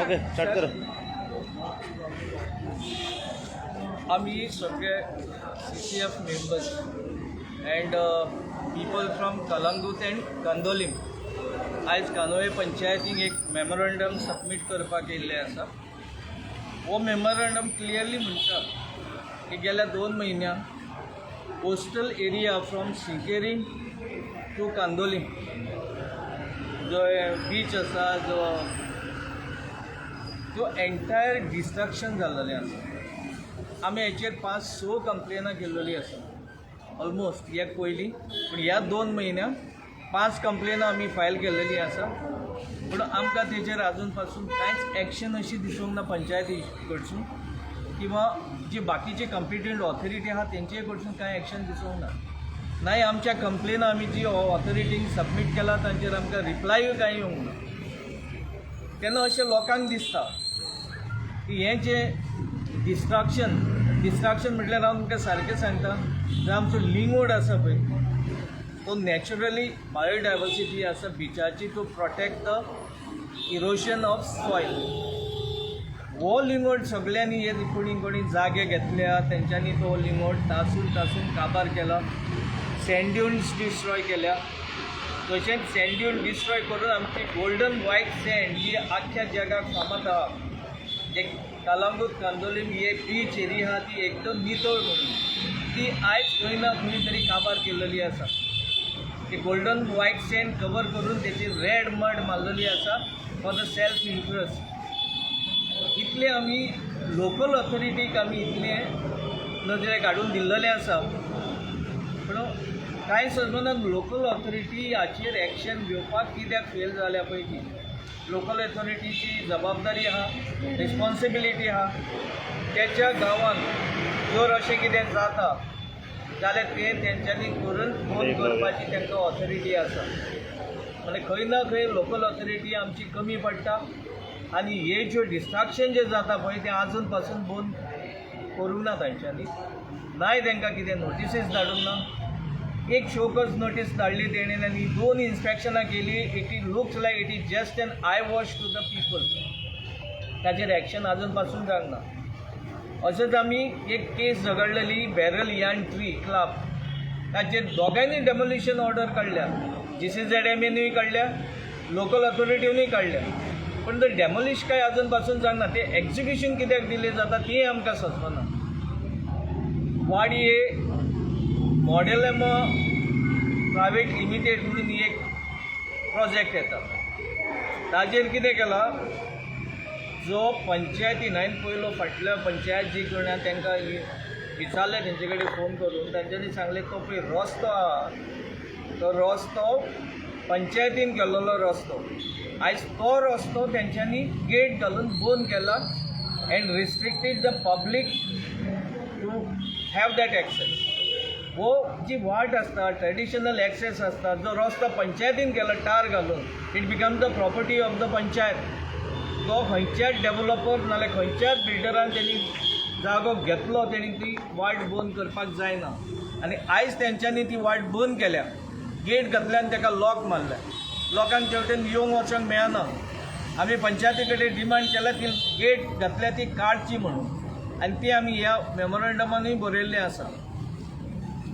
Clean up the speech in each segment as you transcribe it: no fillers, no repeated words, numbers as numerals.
Okay, start करो. आमी सगळे CCF members and people from Calangute and Candolim आयज कांदोळे पंचायतीक एक मेमोरंडम सबमीट करपाक येयल्लें आसा. हो मेमोरंडम क्लियरली म्हणटा की गेल्या 2 म्हयन्यांत coastal area from Sinquerim to Candolim जो बीच आसा, जो तो एंटायर डिस्ट्रक्शन जाल्लेलें आसा. आमी हेचेर पांच स कंप्लेनां केल्लेली आसा ऑलमोस्ट ह्या पयलीं, पूण ह्या 2 म्हयन्यांत पांच कंप्लेनां आमी फायल केल्लेली आसा. पूण आमकां तेजेर आजून पासून कांयच एक्शन अशी दिसूंक ना पंचायती कडसून किंवा जी बाकीची कॉम्पिटंट ऑथॉरिटी आहा तेंचे कडसून कांय एक्शन दिसूंक ना. नाय आमच्या कंप्लेनां आमी जी ऑथॉरिटींक सबमीट केला तांचेर आमकां रिप्लायूय कांय येवंक ना. तेन्ना अशें लोकांक दिसता की हें जें डिस्ट्रक्शन, डिस्ट्रक्शन म्हटल्यार हांव तुमकां सारकें सांगता, जो आमचो लिंगोड आसा पळय, तो नॅचरली बायोडायवर्सिटी आसा बिचाची to protect the erosion of soil. हो लिंगोड सगळ्यांनी हे कोणी कोणी जागे घेतल्या, तेंच्यांनी तो लिंगोड तासून तासून काबार केला, सँड ड्युन्स डिस्ट्रॉय केल्या. तशेंच सँड ड्यून डिस्ट्रॉय करून आमची गोल्डन व्हायट सँड जी आख्ख्या जगाक फामाद आहा, एक कलंगूट कांदोलीम हे बीच एरिया आहा ती एकदम नितळ म्हणून, ती आयज खंय ना खंय तरी काबार केलेली आसा. ती गोल्डन व्हायट सँड कवर करून तेची रेड मड मारलेली आसा फॉर the self interest. इतले आमी लोकल ऑथॉरिटीक आमी इतले नजरेक हाडून दिल्लेलें आसा, पूण कांय समजना लोकल ऑथॉरिटी हाचेर एक्शन घेवपाक कित्याक फेल जाल्या पळय ती. लोकल ऑथॉरिटीची जबाबदारी आहा, रिस्पॉन्सिबिलिटी आहा. तेच्या गांवांत जर अशें कितें जाता जाल्यार तें तेंच्यांनी तुरंत बंद करपाची तांकां ऑथॉरिटी आसा. म्हणजे खंय ना खंय लोकल ऑथॉरिटी आमची कमी पडटा आनी हे ज्यो डिस्ट्रक्शन जें जाता पळय तें आजून पासून बंद करूंक ना तांच्यांनी. नाय तांकां कितें नोटिसीस धाडूंक ना. एक शोकॉज नोटीस धाडली तेणेन आनी दोन इन्स्पेक्शनां केली. It is looks like it is just an eye wash to the people. ताचेर एक्शन आजून पासून जावंक ना. अशेंच आमी एक केस झगडलेली बॅरल यान ट्री क्लब, ताचेर दोगांयनी डेमोलिशन ऑर्डर काडल्या, जीसीझेड एम एनूय काडल्या, लोकल ऑथॉरिटीनूय काडल्या, पूण ते डेमोलिश काय अजून पासून जावंक ना. ते एक्जिक्युशन कित्याक डिले जाता तें आमकां समजना. वाडये मॉडेल एम प्रायवेट लिमिटेड म्हणून एक प्रोजेक्ट येता, ताजेर कितें केलां, जो पंचायतीन हांवें पयलो फाटल्या पंचायत जी कडल्यान तांकां विचारलें, तेंचे कडेन फोन करून तांच्यांनी सांगलें, तो पळय रस्तो आहा तो रस्तो पंचायतीन केल्लो रस्तो. आयज तो रस्तो तेंच्यांनी गेट घालून बंद केला and restricted the public to have that access. हो जी वाट आसता, ट्रेडिशनल एक्सेस आसता, जो रस्तो पंचायतीन केला टार घालून, it become the property of the panchayat. तो खंयच्याच डेवलपर नाल्यार खंयच्याच बिल्डरान तेणी जागो घेतलो, तेणी ती वाट बंद करपाक जायना. आनी आयज तेंच्यांनी ती वाट बंद केल्या, गेट घातल्या आनी ताका लॉक मारल्या. लोकांक तेवटेन येवंक वचोंक मेळना. आमी पंचायती कडेन डिमांड केल्या, ती गेट घातल्या ती काडची म्हणून, आनी ती आमी ह्या मेमोरंडमानूय बरयल्लें आसा.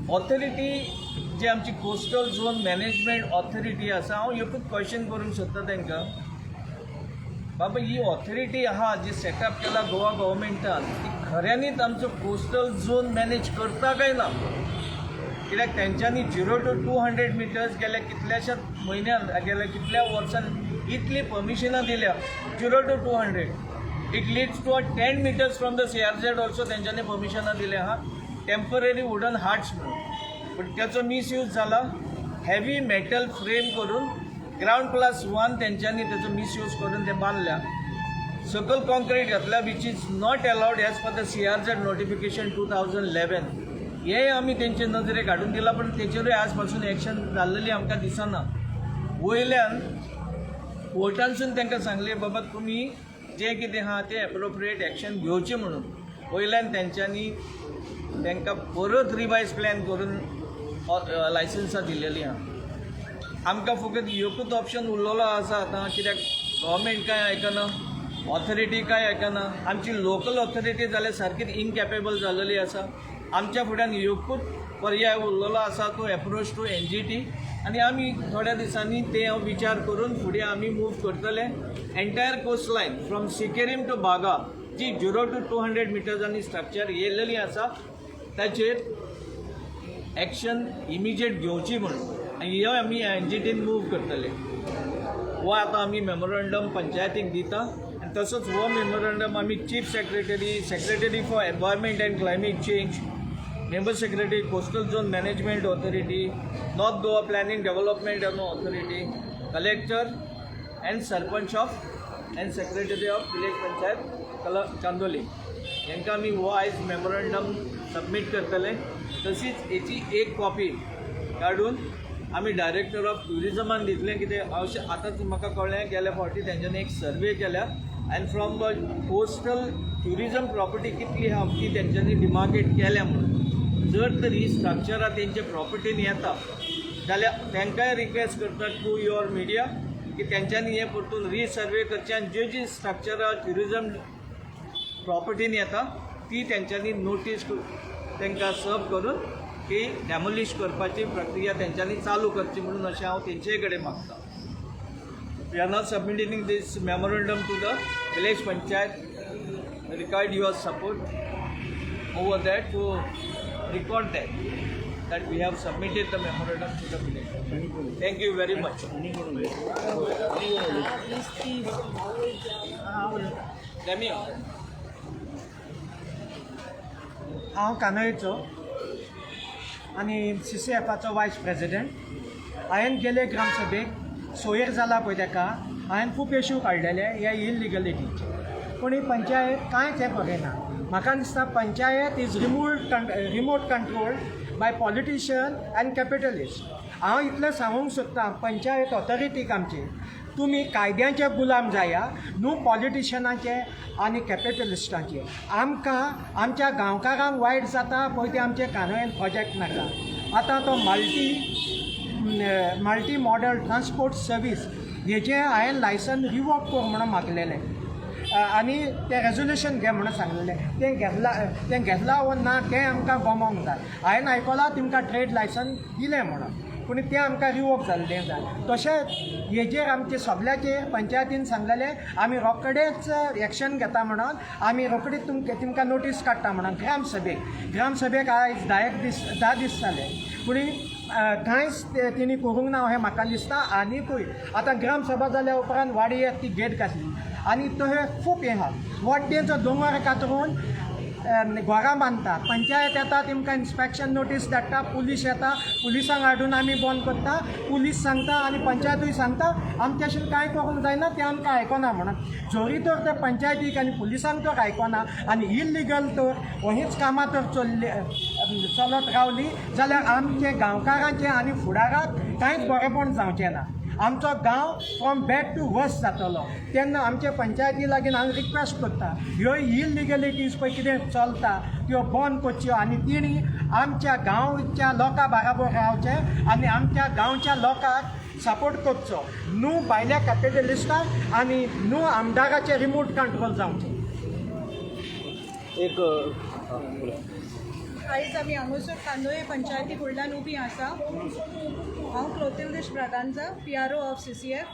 ऑथॉरिटी जी आमची कोस्टल झोन मॅनेजमेंट ऑथॉरिटी आसा, हांव एकूच क्वेश्चन करूंक सोदता तांकां, बाबा ही ऑथॉरिटी आहा जी सेटअप केला गोवा गव्हर्मेंटान, ती खऱ्यांनीच आमचो कोस्टल झोन मॅनेज करता काय ना? कित्याक तेंच्यांनी 0 to 200 meters गेल्या कितल्याशाच म्हयन्यान, गेल्या कितल्या वर्सान इतली परमिशनां दिल्या. 0 to 200, it leads to a 10 meters from the CRZ also. तेंच्यांनी परमिशनां दिल्या आहा टेम्पररी वुडन हट्स म्हणून, पूण त्याचो मिसयूज जाला. हेवी मेटल फ्रेम करून ग्रावंड प्लस वन तेंच्यांनी तेचो मिसयूज करून ते बांदल्या, सकयल कॉन्क्रीट घातल्या, which is not allowed as per the CRZ notification 2011. हें आमी तेंचे नजरेक हाडून दिलां, पण तेचेरूय आज पासून एक्शन जाल्लेली आमकां दिसना. वयल्यान कोर्टानसून तांकां सांगलें, बाबा तुमी जें कितें आहा तें एप्रोप्रिएट एक्शन घेवचें म्हणून. वयल्यान तेंच्यांनी तांकां परत रिवायज प्लॅन करून लायसन्सां दिलेलीं आहा. आमकां फकत एकूच ऑप्शन उरलेलो आसा आतां, कित्याक गव्हर्मेंट कांय आयकना, ऑथॉरिटी कांय आयकना. आमची लोकल ऑथॉरिटी जाल्यार सारकीच इनकॅपेबल जाल्लेली आसा. आमच्या फुड्यान एकूच पर्याय उरलेलो आसा, तो एप्रोच टू एनजीटी. आनी आमी थोड्या दिसांनी ते विचार करून फुडें आमी मूव करतले. Entire coast line from Sinquerim to Baga ji 0 to 200 मिटर्सांनी structure येयलेली आसा, ताचेर एक्शन इमिजिएट घेवची म्हणून आनी हे आमी एनजीटीन मूव करतले. हो आतां आमी मेमोरंडम पंचायतीक दिता आनी तसोच हो मेमोरंडम आमी Chief Secretary, Secretary for Environment and Climate Change, Member Secretary, Coastal Zone Management Authority, North Goa Planning Development Authority, Collector and Sarpanch of and Secretary of Village Panchayat कल चांदोली हांकां आमी हो आयज मेमोरंडम सबमीट करतले. तशीच हेची एक कॉपी काडून आमी डायरेक्टर ऑफ ट्युरिजमान दितले. कितें अशें आतांच म्हाका कळ्ळें, गेल्या फावटी तेंच्यांनी एक सर्वे केल्या आनी from the coastal tourism property कितली आहा ती तेंच्यांनी डिमार्केट केल्या म्हणून. जर तर ही स्ट्रक्चरां तेंच्या प्रॉपर्टीन येता जाल्यार तांकांय रिक्वेस्ट करता थ्रू your media की तेंच्यांनी हें परतून रिसर्वे करचें आनी ज्यो जीं स्ट्रक्चरां ट्युरिजम प्रॉपर्टीन येता ती तेंच्यांनी नोटीस तांकां सर्व करून ती डॅमोलिश करपाची प्रक्रिया तेंच्यांनी चालू करची म्हणून अशें हांव तेंचे कडेन मागता. We are now submitting this memorandum to the village panchayat. Required your support over that to record that we have submitted the memorandum to the village. Thank you very much. आनी कोण उलयता? आनी कोण उलयता? 20 30. Demi. हांव कानोळेचो आनी सीसीएफाचो voice president. हांवें गेले ग्रामसभेक सोयर जाला पळय तेका हांवें खूब इशू काडलेले हे इलिगलिटीचे, पूण ही पंचायत कांयच हें पळयना. म्हाका दिसता panchayat is remote controlled by politician and capitalist. हांव इतलें सांगूंक सोदतां पंचायत ऑथॉरिटीक आमची, तुमी कायद्याचे गुलाम जाया, न्हू पॉलिटिशनाचे आनी कॅपिटलिस्टांचे. आमकां आमच्या गांवकारांक वायट जाता पळय तें आमचें कानोळेन प्रोजेक्ट नाका. आतां तो multi modal transport service हेजें हांवें लायसन रिवोक कर म्हणून मागलेलें आनी तें रेजोल्युशन घे म्हणून सांगलेलें. तें घेतलां वो ना तें आमकां गमोंक जाय. हांवें आयकलां तुमकां ट्रेड लायसन दिलें म्हणून, पूण तें आमकां रिवोक जाल्लें जाय. तशेंच हेजेर आमचे सगल्याचेर पंचायतीन सांगलेलें आमी रोखडेच एक्शन घेता म्हणून, आमी रोखडीच तुमकां नोटीस काडटा म्हणून ग्रामसभेक. आयज 10 एक दीस, 10 दीस जाले, पूण कांयच तेणी करूंक ना हें म्हाका दिसता. आनीकूय आतां ग्रामसभा जाल्या उपरांत वाडयेक ती गेट घातली आनी थंय खूब हें आहा, वड्डेचो दोंगर कातरून घरां बांदता. पंचायत येता, तेमकां इन्स्पेक्शन नोटीस धाडटा, पुलीस येता, पुलिसांक हाडून आमी बंद करता. पुलीस सांगता आनी पंचायतूय सांगता आमच्याशीन कांय करूंक जायना, तें आमकां आयकना म्हणून. जरी तर ते पंचायतीक आनी पुलिसांक तर आयकना आनी इल्लिगल तर हीच कामां तर चल्ली चलत रावली जाल्यार आमचे गांवकारांचें आनी फुडाराक कांयच बरेंपण जावचें ना. आमचो गांव फ्रॉम बॅड टू वर्स जातलो. तेन्ना आमचे पंचायती लागीं हांव रिक्वेस्ट करता, ह्यो इलिगलिटीज पळय कितें चलता त्यो बंद करच्यो आनी तेणी आमच्या गांवच्या लोकां बराबर रावचें आनी आमच्या गांवच्या लोकांक सपोर्ट करचो, न्हू भायल्या कॅपिटलिस्टाक आनी न्हू आमदाराचें रिमोट कंट्रोल जावचें. एक, हां, बोला. आयज आमी हांगासर कांदोळे पंचायती फुडल्यान उबी आसा. हांव क्लोतिल्दिश ब्रागांजा, PRO of CCF.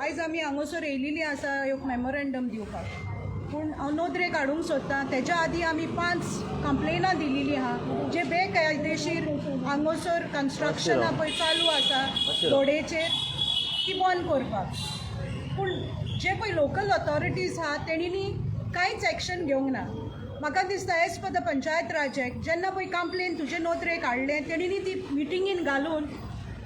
आयज आमी हांगासर येयलेली आसा एक मेमोरेंडम दिवपाक, पूण हांव नदरेक हाडूंक सोदतां, तेज्या आदीं आमी पांच कंप्लेनां दिलेलीं आहा, जे बेकायदेशीर हांगासर कन्स्ट्रक्शनां पळय चालू आसा रोडेचेर, ती बंद करपाक. पूण जे पळय लोकल ऑथॉरिटीज आहा तेणीनी कांयच एक्शन घेवंक ना. म्हाका दिसता as per the Panchayat Raj Act, जेन्ना पळय कंप्लेन तुजे नदरेक हाडलें, तेणीनी ती मिटिंगेन घालून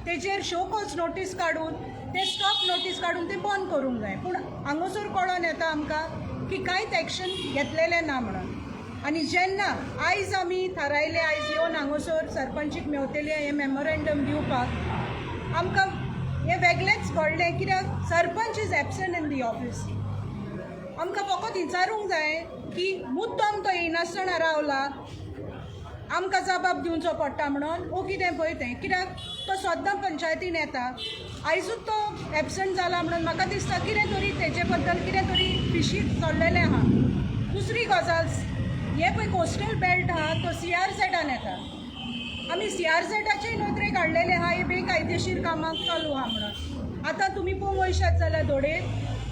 तेजेर शो कॉज नोटीस काडून ते स्टॉप नोटीस काडून ते बंद करूंक जाय. पूण हांगासर कळोन येता आमकां की कांयच एक्शन घेतलेलें ना म्हणून. आनी जेन्ना आयज आमी थारायलें, आयज येवन हांगासर सरपंचीक मेवतले हें मेमोरेंडम दिवपाक, आमकां हें वेगळेंच कळ्ळें कित्याक sarpanch is absent in the office. आमकां फकत विचारूंक जाय की मुद्दम तो येयनासतना रावला, आमकां जबाब दिवचो पडटा म्हणून ओ कितें पळय तें, कित्याक तो सद्दां पंचायतीन येता. आयजूच तो एबसंट जाला म्हणून म्हाका दिसता कितें तरी तेजे बद्दल कितें तरी फिशी चल्लेलें आहा. दुसरी गजाल, हें पळय कोस्टल बेल्ट आहा तो सीआरझेडान येता. आमी सीआरझेडाचे नदरेक हाडलेले आहा हे बेकायदेशीर कामाक चालू आहा म्हणून. आतां तुमी पळोवंक वयशात जाल्यार धोडे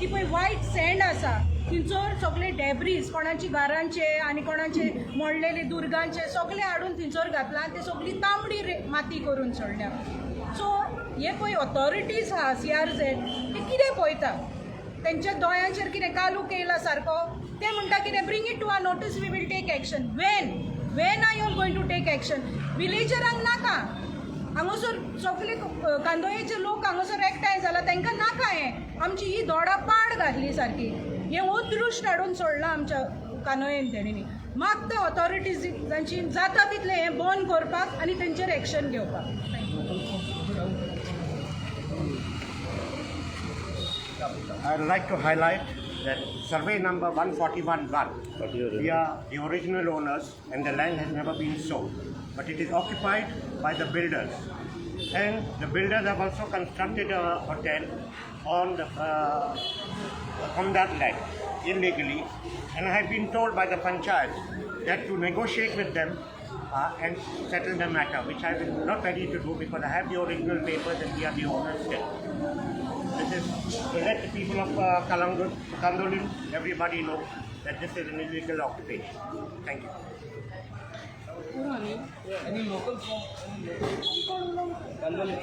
ती पळय वायट सँड आसा, थंयसर सगळे डेब्रीज कोणाची घरांचे आनी कोणाचे मोडलेले दुर्गांचे सगळे हाडून थंयसर घातला आनी ते सगळी तांबडी माती करून सोडल्या. सो हे पळय ऑथॉरिटीज आहा सीआरझेड ते कितें पळयता, तेंच्या दोळ्यांचेर कितें कालूक येयला सारको, ते म्हणटा कितें bring it to our notice, we will take action. When are you going to take action? विलेजरांक नाका हांगासर सगळे कांदोळेचे लोक हांगासर एकठांय जाला, तांकां नाका हें. आमची ही दोडा पाड घातली सारकी, हें अदृश्ट हाडून सोडलां आमच्या कांदोळेन तेणींनी. मागता ऑथॉरिटीजांची जाता तितलें हें बंद करपाक आनी तेंचेर एक्शन घेवपाक. I would like to highlight that survey number 141-1, we are the original owners and the land has never been sold, but it is occupied by the builders. And the builders have also constructed a hotel on that land illegally, and I have been told by the panchayat that to negotiate with them and settle the matter, which I am not ready to do because I have the original papers and we are the owners still. This is to let the people of Candolim, everybody know that this is an illegal occupation. Thank you. Any local from Candolim?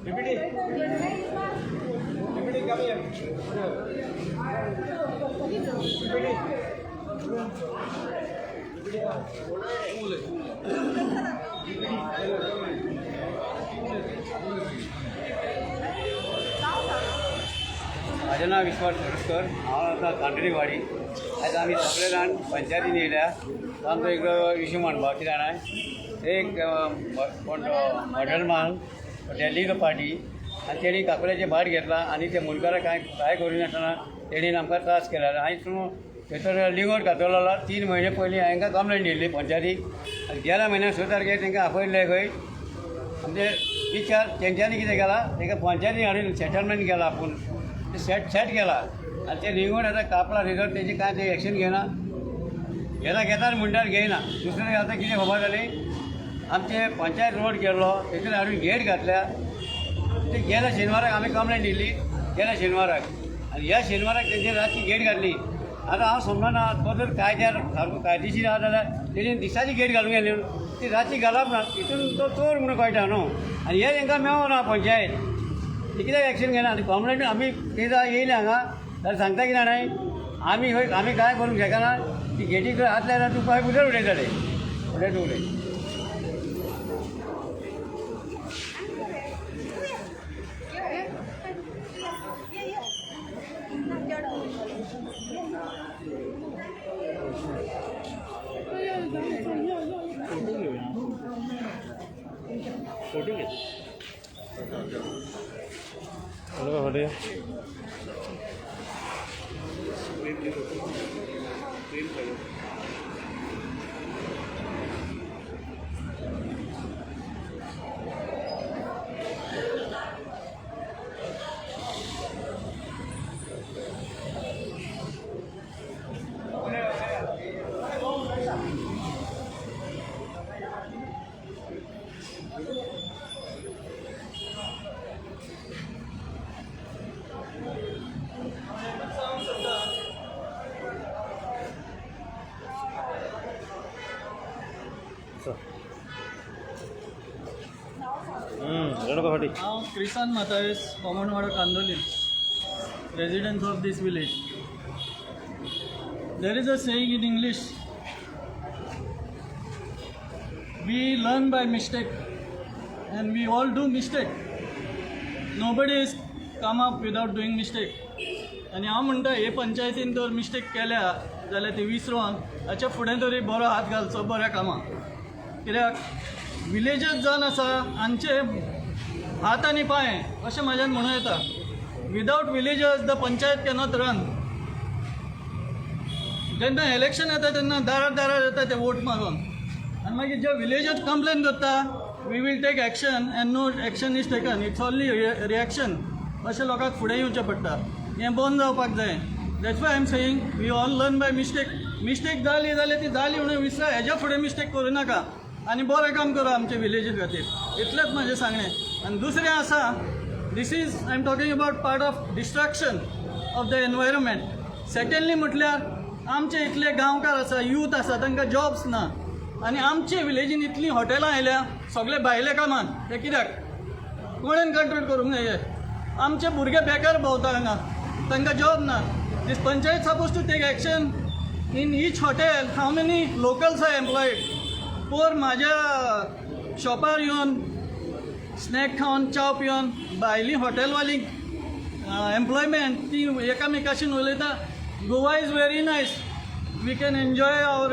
DPT? DPT, come here. DPT. म्हाजें नांव विश्वास थोरस्कर, हांव आतां कांदोळीवाडी. आयज आमी सगळे जाण पंचायतीन येयल्या. आमचो एक इशू मांडपाक कितें जाणा, एक कोण तो हॉटेलमान दिल्ली पार्टी आनी तेणी काकुल्याचें भाट घेतलां आनी ते मुंडकाराक कांय कांय करिनासतना तेणीन आमकां त्रास केला. आनी तूं थंयसर लिंगोट घातलेलो 3 म्हयने पयलीं हांकां कंप्लेन दिल्ली पंचायतीक. आनी गेल्या म्हयन्याक 6 तारखेर तांकां आपयल्ले खंय आमचे विचार तेंच्यांनी कितें केला, तांकां पंचायतीन हाडून सेटलमेंट केला, आपूण सेट केला. आनी ते लिंगोट आतां कापला थंयसर, तेजें कांय ते एक्शन घेना, घेना घेता म्हणटात घेयना. दुसरें आतां कितें खबर जाली, आमचे पंचायत रोड केल्लो थंयसर हाडून गेट घातल्या. ते गेल्या शेनवाराक आमी कंप्लेन दिल्ली, गेल्या शेनवाराक, आनी ह्या शेनवाराक तेंचेर रातची गेट घातली. आतां हांव समजना, तो जर कायद्यार सारको कायदेशीर आसा जाल्यार तेणी दिसाची गेट घालूंक येना, ती रातची घालप ना, तितून तो चोर म्हणून कळटा न्हू. आनी हें तेंकां मेळना पंचायत, ती कित्याक एक्शन घेना. आनी कंप्लेन आमी ते येयले हांगा जाल्यार सांगता कितें जाणां, आमी खंय आमी कांय करूंक शकना, ती गेटी खंय हात लायल्यार तुका खंय भितर उडयतले, उडयत उडय. फोटो घे. फोटो हांव Krisan Mathaves, Bamanwado, Candolim, resident of this village. There is a saying in English, we learn by mistake and we all do mistake. Nobody is come up without doing mistake. आनी हांव म्हणटा हे पंचायतीन जर mistake केल्या जाल्यार ती विसरोन हाच्या फुडें तरी बरो हात घालचो बऱ्या कामाक. कित्याक विलेजच जावन आसा आमचे हात आनी पांय अशें म्हाज्यान म्हणूं येता. Without villagers the panchayat cannot run. जेन्ना इलेक्शन येता तेन्ना दारार दारार येता ते वोट मागून, आनी मागीर जे विलेजर्स कंप्लेन करता, we will take action, and no action is taken, it's only reaction. अशें लोकांक फुडें येवचें पडटा. हें बंद जावपाक जाय. That's why I am saying we all learn by mistake. Mistake जाली जाल्यार ती जाली म्हणून विसरा, हेज्या फुडें मिस्टेक करूं नाका आनी बरें काम करा आमचे विलेजी खातीर. इतलेंच म्हाजें सांगणें. आनी दुसरें आसा, this is I am talking about part of destruction of the environment. Secondly म्हटल्यार आमचे इतले गांवकार आसा, यूथ आसा, तांकां जॉब्स ना आनी आमचे विलेजीन इतलीं हॉटेलां आयल्या सगळे भायले कामान. ते कित्याक कोणेन कंट्रोल करूंक जाय? आमचे भुरगे बेकार भोंवता हांगा, तांकां जॉब ना. This panchayat suppose to take action in each hotel, how many locals are employed. पोर म्हाज्या शॉपार येवन स्नॅक खावन च्याव पिवन भायली हॉटेलवाली एम्प्लॉयमेंट ती एकामेकाशीन उलयता, Goa is very nice, we can enjoy our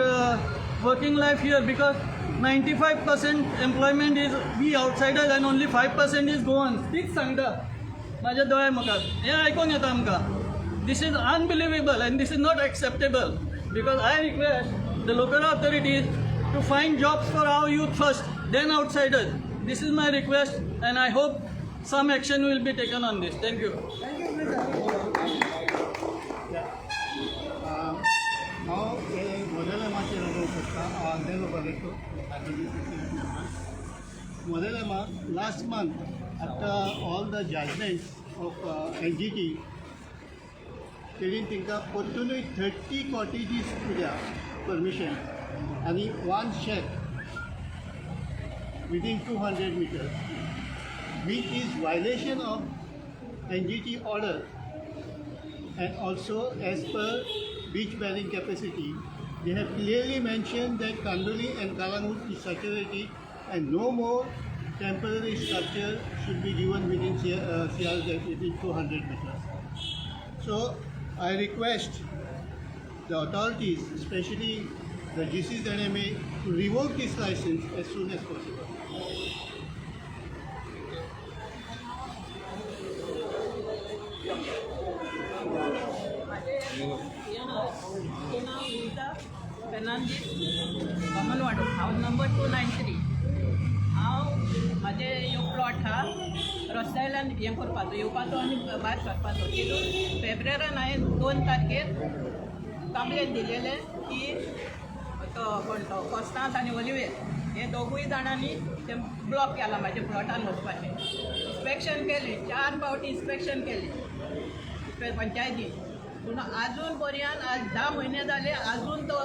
working life here because 95% employment is we outsiders and only 5% is Goan. तीच सांगता म्हाज्या दोळ्या मुखार हें आयकूंक येता आमकां. This is unbelievable and this is not acceptable because I request the local authorities to find jobs for our youth first, then outsiders. This is my request and I hope some action will be taken on this. Thank you. हांव मोदेलेमाचेर उलोवंक सोदता. हांव आंदेलो बालेटो. मोदेलेमा last month, after all the judgments of NGT, तेणीन तांकां परतूनय 30 cottages दिल्या permission आनी one shack within 200 meters, which is violation of NGT order and also as per beach bearing capacity. They have clearly mentioned that Kandoli and Kalangut is saturated and no more temporary structure should be given within CRZ within 200 meters. So I request the authorities, especially the GCZMA, to revoke this license as soon as possible. म्हजें नांव Luisa Fernandes, बामनवाडो, house number 293. हांव म्हाजें ह्यो plot आहा, रस्त्या वयल्यान हें करपाचो, येवपाचो आनी भायर सरपाचो. तितून फेब्रेरान हांवें 2 तारखेर कंप्लेन दिलेलें की तो कोण तो कोस्तांत आनी ओलिवेर हे दोगूय जाणांनी ते ब्लॉक केला म्हाज्या प्लॉटान वचपाचें. इन्स्पेक्शन केलें, चार फावटी इन्स्पेक्शन केलें पंचायतीन, पूण आजून पर्यंत आज 10 म्हयने जाले, आजून तो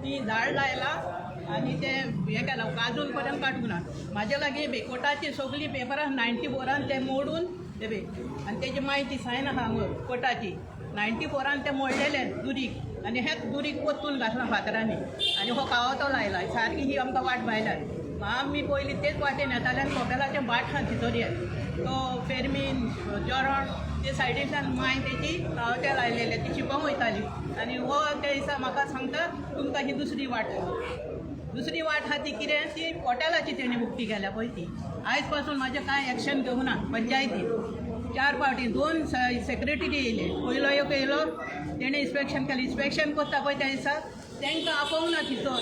ती झाड लायला आनी ते हें केलां, आजून पर्यंत काडूंक ना. म्हाजे लागीं बी कोर्टाची सगळीं पेपरां, 94न ते मोडून ते बी आनी तेजी म्हायती सायन आहा हांगा कोर्टाची. 94न ते मोडलेले दुरीग आनी हेच दुरीग पोत्तून घातलां फातरांनी आनी हो कावतो लायला. सारकी ही आमकां वाट भायल्यान. आमी पयलीं तेच वाटेन येताले आनी कपेलाचें भाट आहा थितोर, तो फेर्मीन जोरण ते सायडींतल्यान मांय तेची कावते लायलेले, ती शिकोंक वयताली. आनी हो त्या दिसा म्हाका सांगता, तुमकां ही दुसरी वाट आहा. दुसरी वाट आहा ती कितें? ती हॉटेलाची तेणी उक्ती केल्या पळय ती. आयज पासून म्हाजें कांय एक्शन घेवंक ना पंचायतीन. चार फावटी दोन सेक्रेटरी येयले. पयलो एक येयलो, तेणें इन्स्पेक्शन केलें. इन्स्पेक्शन करता पळय त्या दिसा तांकां आपोवंक ना थिंसर,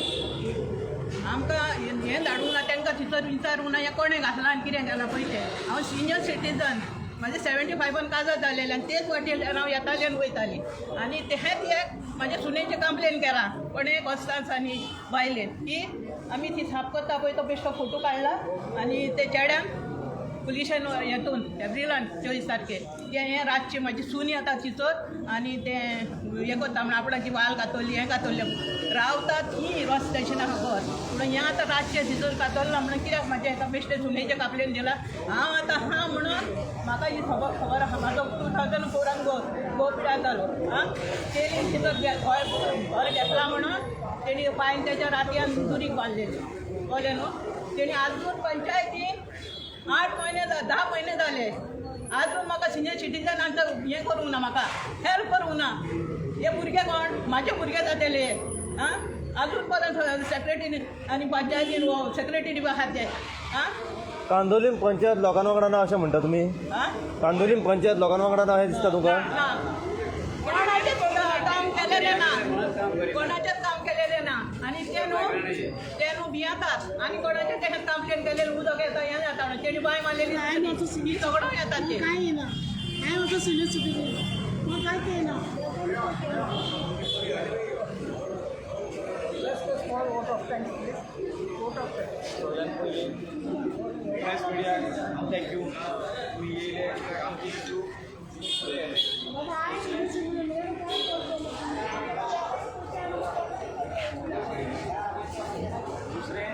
आमकां हें धाडूंक ना, तांकां थिंसर विचारूंक ना हें कोणें घातलां आनी कितें केलां पळय तें. हांव सिनियर सिटीजन, म्हाजें 75न काजार जालेलें आनी तेच वाटेन हांव येतालें आनी वयतालें. आनी तेहेच एक म्हाजे सुनेचें कंप्लेन केलां कोणें, कोस्तांस आनी बायलेन, की आमी ती साफ करता पळय तो बेश्टो फोटो काडला आनी ते चेड्यान पुलिशेन हेतून एप्रिलान 24 तारखेर तें हें रातचें म्हाजी सून येता थिंसर आनी तें हें करता म्हण आपणाची वाल कातरली, हें कातरलें. रावता ती रस्त्याचेर नाका घर, पूण हें आतां रातचें थिंसर कातरलां म्हणून कित्याक म्हाजें हेका बेश्टें सुनेचें कंप्लेन दिलां? हांव आतां आहा म्हणून म्हाका ही खबर खबर आहा. म्हाजो 2004न गो गो पिड्यार जालो. आं, तेणी थिंसर घर घर घेतलां म्हणून तेणी पांयन तेच्या रातयान दुरीग बांदलेलें, कळ्ळें न्हू? तेणी आजून पंचायतीन 8 म्हयने, 10 म्हयने जाले, आजून म्हाका सिनियर सिटीजनांचो हें करूंक ना, म्हाका हेल्प करूंक ना. हे भुरगे कोण म्हाजे भुरगे जातले आं अजून पर्यंत सेक्रेटरी आनी पंचायतीन सेक्रेटरी बी आहात ते आं कांदोलीम पंचायत लोकां वांगडा ना अशें म्हणटा तुमी? आं कांदोलीम पंचायत लोकां वांगडा ना अशें दिसता तुमकां? ना, कोणाचेच काम केलेलें ना, कोणाचेच काम केलेलें ना. आनी ते न्हू, ते न्हू भियेतात आनी कोणाचें तें कंप्लेन केलेलें उदक येता हें जाता म्हणून तेणी बांय मारलेली ही सगळो येतात ते. काय येना, हांवें वचून सिनियर सिटीजन म्हाका कांयच येना. प्रेस मिडिया thank you, तुमी येयले आमची इश्यू. बाबा हांवें सिनियर सिटीजन काय करतलो? दुसरें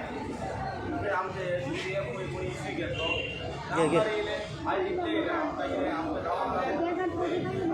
दुसरें आमचे सी सी एफ कोणी इश्यू घेतलो घे, घे. येयले आयज इतले येयले आमकां कितें आमच्या गांवांत.